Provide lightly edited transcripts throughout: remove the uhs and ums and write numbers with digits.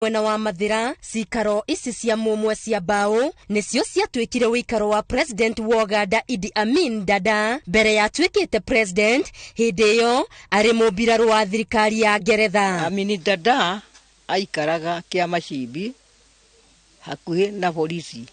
Mwena wa Mathira, cikaro ici cia mũmwe cia mbaũ nĩcio ciatuĩkire ũikaro wa President wa Uganda Idi Amin Dada mbere ya atuĩkĩte president. Hĩndĩ ĩyo arĩ mũmbirarũ wa thirikari ya Ngeretha. Amini Dada aikaraga Kĩamacimbi hakuhĩ na borithi,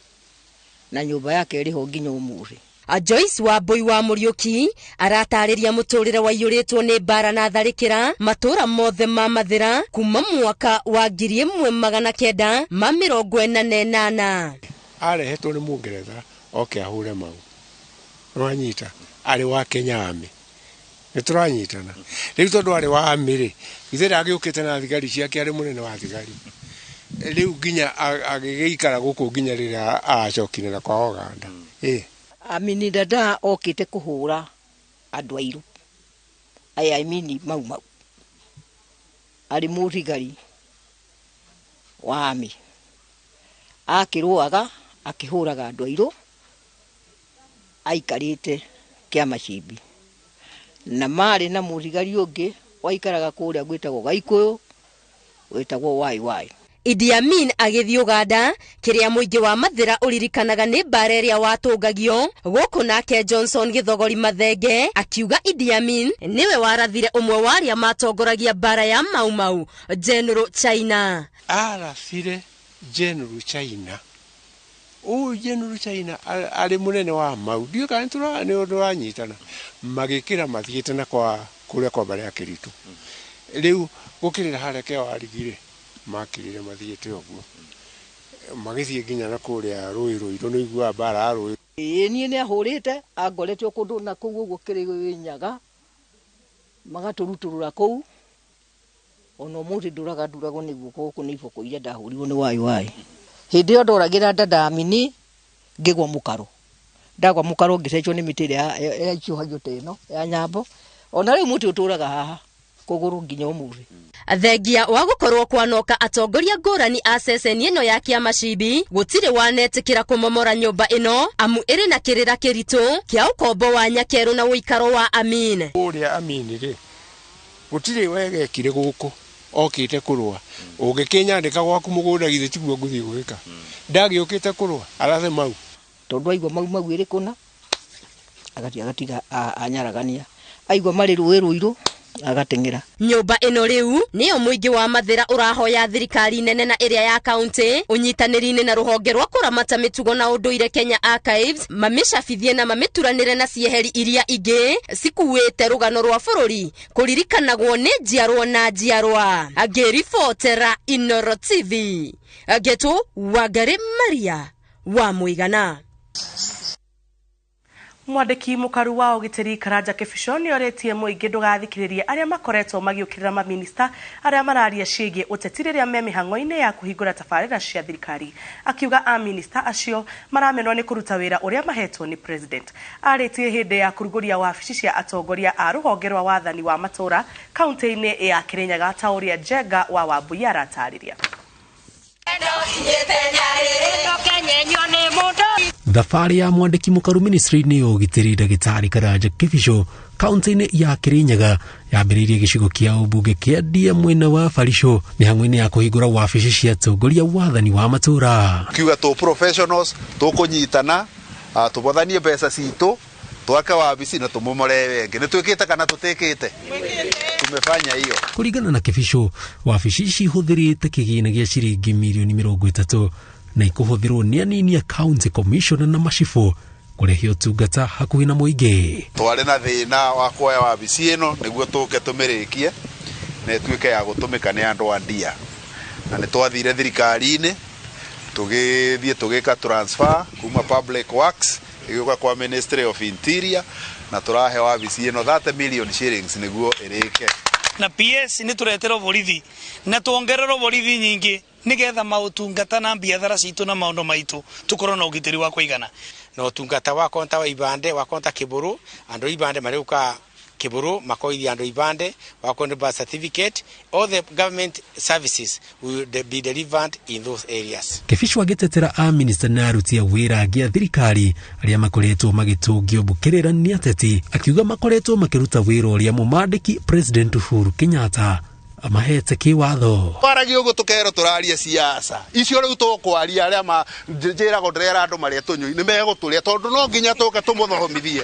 na nyũmba yake ĩrĩ ho nginya ũmũthĩ. Joyce Wambui wa Mũriũki aratarĩria mũtũrĩre waiyũrĩtwo nĩ mbara na tharĩkĩra matũra mothe ma Mathĩra kuma mwaka wa 1948. Arehetwo nĩ Mũngeretha oke ahũre mau. Nĩwanyita? Arĩ wa Kenya Army. Nĩ tũranyitana. Rĩu tondũ arĩ wa army rĩ, githĩ ndagĩũkĩte na thigari ciake arĩ mũnene wa thigari. Rĩu nginya agĩgĩikara gũkũ nginya rĩrĩa aracokire na kwa Uganda. Ĩ. Amini Dada okĩte kũhũra andũ airũ aya, Amini Mau Mau arĩ mũthigari wa army, akĩrũaga akĩhũraga andũ airũ aikarĩte Kĩamacimbi, na marĩ na mũthigari ũngĩ waikaraga kũrĩa gwĩtagwo Gaikũyũ, wĩtagwo Wai Wai. Idi Amin agĩthiĩ Uganda, kĩrĩa mũingĩ wa Mathĩra ũririkanaga nĩ mbara ĩrĩa watũngagio gũkũ. Nake Johnson Gĩthogori Mathenge akiuga Idi Amin nĩwe warathire ũmwe wa arĩa matongoragia mbara ya Mau Mau, General China. Arathire General China. Ũyũ General China arĩ mũnene wa mau. Ndiũĩ kana nĩ ũndũ wanyitana. Magĩkĩra mathiĩte na kwa kũrĩa kwa mbarĩ ya Kĩritũ. Rĩu gũkĩrĩra harĩa Kĩawarigi rĩ, makĩrire mathiĩte ũguo. Magĩthiĩ nginya na kũrĩa rũĩ Rũirũ, nĩ ũiguaga mbara ya rũĩ. Ĩĩ, niĩ nĩ ahũrĩte angorete o kũndũ na kũu ũguo Kĩrĩnyaga, magatũrutũrũra kũu. Ona ũmũthĩ ndũraga nduragwo nĩ guoko gũkũ nĩ iboko iria ndahũrirwo nĩ Wai Wai. Hĩndĩ ĩyo ndoragĩra Dada Amini, ngĩgwa mũkaro. Ndagwa mũkaro ngĩcecwo nĩ mĩtĩ ĩrĩa yaicũhagio ta ĩno ya nyambo. Ona rĩu mũtĩ ũtũraga haha kũgũrũ nginya ũmũthĩ. Thengia wa gũkorwo kwanoka atongoria ngũrani a ceceni ĩno ya Kĩamacimbi, gũtirĩ wanetĩkĩra kũmomora nyũmba ĩno amu ĩrĩ na kĩrĩra kĩritũ kĩa ũkombo wa nyakerũ na ũikaro wa Amin. Ũrĩa Amin rĩ, gũtirĩ wegekire gũkũ okĩte kũrũa. Ũngĩkĩnyandĩka gwaku mũgũnda, githĩ tiguo ngũthiĩ gwĩka? Ndagĩũkĩte kũrũa arathe mau. Tondũ aigua Mau Mau ĩrĩ kũna, agathiĩ agatiga anyaragania, aigua marĩ rũĩ Rũirũ agateng'era. Nyũmba ĩno rĩu nĩyo mũingĩ wa Mathĩra ũrahoya thirikari nene na ĩrĩa ya kaunti ũnyitanĩri-inĩ na rũhonge rwa kũramata mĩtugo na ũndũire Kenya Archives mamĩcabithie na mamĩturanĩre na cieheri iria ingĩ cikuĩte rũgano rwa bũrũri kũririkanagwo nĩ njiarwa na njiarwa. Ngĩribotera Inoro TV, Ngetu Wangari Maria wa Mũigana. Mwandĩki mũkaru wa ũgitĩri Karanja Kĩbico nĩ orĩtie mũingĩ ndũgathikĩrĩrie arĩa makoretwo magĩũkĩrĩra maminista arĩa mararia ciĩgiĩ ũteti rĩrĩa me mĩhang'o-inĩ ya kũhingũra tabarĩra cia thirikari, akiuga aminista acio maramenwo nĩ kũruta wĩra ũrĩa mahetwo nĩ president. Arĩtie hĩndĩ ya kũrugũria wabici cia atongoria a rũhonge rwa wathani wa matũra kaunti-inĩ ya Kĩrĩnyaga, ta ũrĩa Njenga wa Wambui aratarĩria. Thabarĩ ya mwandĩki mũkaru ministry-inĩ ya ũgitĩri ndagĩtarĩ Karanja Kĩbico kaunti-inĩ ya Kĩrĩnyaga yambĩrĩirie gĩcigo kĩa ũmbunge kĩa Ndia mwena wa Barisho mĩhang'o-inĩ ya kũhingũra wabici cia atongoria wathani wa matũra. Kiuga tũ professionals tũkũnyitana, tũbothanie mbeca citũ, twake wabici na tũmomore wenge. Nĩ twĩkĩte kana tũtĩkĩte? Tumefanya hiyo. Kũringana na Kĩbico, wabici ici ihũthĩrĩte kĩgĩna gĩa ciringi mirioni 30 na ikũhũthĩrwo nĩ anini a county commissioner na macibũ kũrehe ũtungata hakuhĩ na mũingĩ. Twarĩ na thĩna wa kuoya wabici ĩno nĩguo tũke tũmĩrĩkie na ĩtuĩke ya gũtũmĩka nĩ andũ a Ndia, na nĩ twathire thirikari-inĩ, tũgĩthiĩ tũgĩka transfer kuma Public Works ĩgĩũka kwa Ministry of Interior, na tũrahe wabici ĩno 30 million shillings nĩguo ĩrĩke. Na PS nĩ tũreterwo borithi na tuongererwo borithi nyingĩ nigetha maũtungata na biathara citũ na maũndũ maitũ tũkorwo na ũgitĩri wa kũigana. Na ũtungata wa konta wa ibande wa konta kĩbũrũ, andũ ibande marĩũka kĩbũrũ makoithia andũ ibande wakorwo nĩ birth certificate, all the government services will be delivered in those areas. Kĩbico agĩtetera a minista na aruti a wĩra angĩ a thirikari arĩa makoretwo magĩtũngio mbũkĩrĩra nĩ ateti, akiuga makoretwo makĩruta wĩra ũrĩa mũmandĩki President Uhuru Kenyatta Amahete kĩwatho. Twaragia ũguo tũkerwo tũraria siasa icio rĩu tũkwaria arĩa ma njĩragwo ndĩrera andũ marĩa tũnyui nĩ megũtũrĩa tondũ no nginya tũke tũmũthomithie.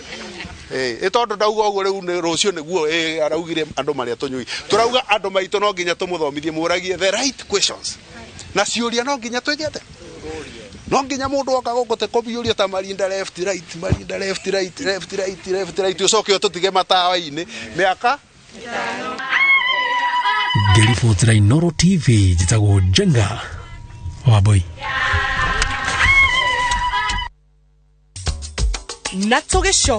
Ĩ tondũ ndauga ũguo rĩu nĩ rũciũ nĩguo araugire andũ marĩa tũnyui tũrauga andũ maitũ no nginya tũmũthomithie mũragie the right questions na ciũria no nginya twĩke atĩa no nginya mũndũ oka gũkũ te kũbiũria ta marinda left right marinda left right left right left right ũcoke ũtũtige matawa-inĩ mĩaka. Ngĩribotera Inooro TV njĩtagwo Njenga Wambui. Na tũgĩcoka.